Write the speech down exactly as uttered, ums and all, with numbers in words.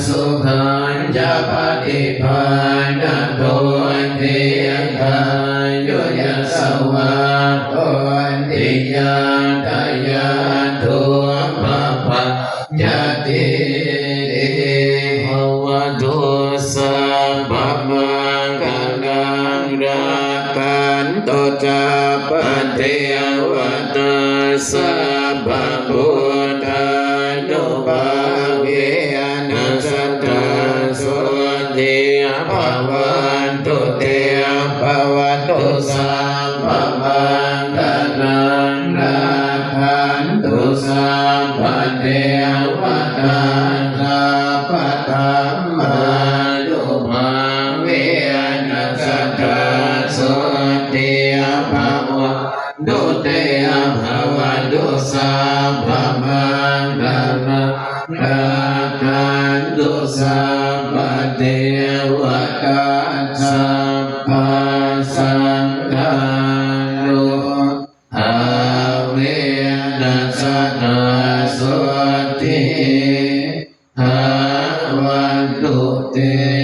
Sukhañca paṭibānato dīghāyu yasavā hoti, yattha yatthūpapajjatīti. Bhavatu sabbamaṅgalaṃ, rakkhantu sabbadevatā, sabbabuddhānubhāvena sadā sotthī bhavantu te. Bhavatu sabbamaṅgalaṃ, rakkhantu sabbadevatā, sabbadhammānubhāvena sadā sotthī bhavantu te. Bhavatu sabbamaṅgalaṃ, rakkhantu sabbadevatā, sabbasaṅghānubhāvena sadā sotthī bhavantu te.